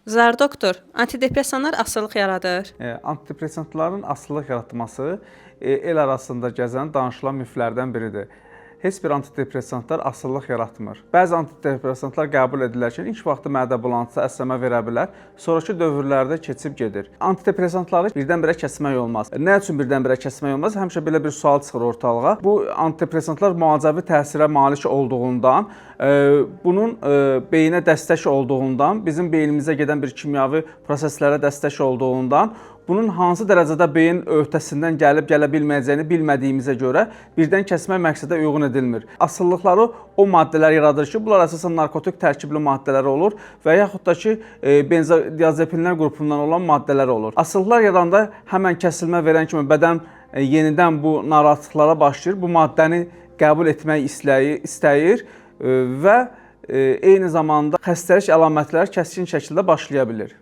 Zar doktor, antidepressanlar asılılıq yaradır. Antidepressantların asılılıq yaratması el arasında gəzən, danışılan miflərdən biridir. Heç bir antidepressantlar asılılıq yaratmır. Bəzi antidepressantlar qəbul edilərkən ilk vaxtı mədə bulantısı, əsəmə verə bilər, sonrakı dövrlərdə keçib gedir. Antidepressantları birdən-birə kəsmək olmaz. Nə üçün birdən-birə kəsmək olmaz? Həmişə belə bir sual çıxır ortalığa. Bu antidepressantlar müalicəvi təsirə malik olduğundan, bunun beyinə dəstək olduğundan, bizim beynimizə gedən bir kimyavi proseslərə dəstək olduğundan, bunun hansı dərəcədə beyin öhdəsindən gəlib gələ bilməyəcəyini bilmədiyimizə görə birdən kəsmək məqsədə uyğun edilmir. Asılılıqları o maddələr yaradır ki, bunlar əsasən narkotik tərkibli maddələr olur və yaxud da ki, benzodiazepinlər qrupundan olan maddələr olur. Asılılıqlar yaranda həmən kəsilmə verən kimi bədən yenidən bu narahatlıqlara başlayır. Bu maddəni qəbul etmək istəyir və eyni zamanda xəstəlik əlamətləri kəskin şəkildə başlaya bilir.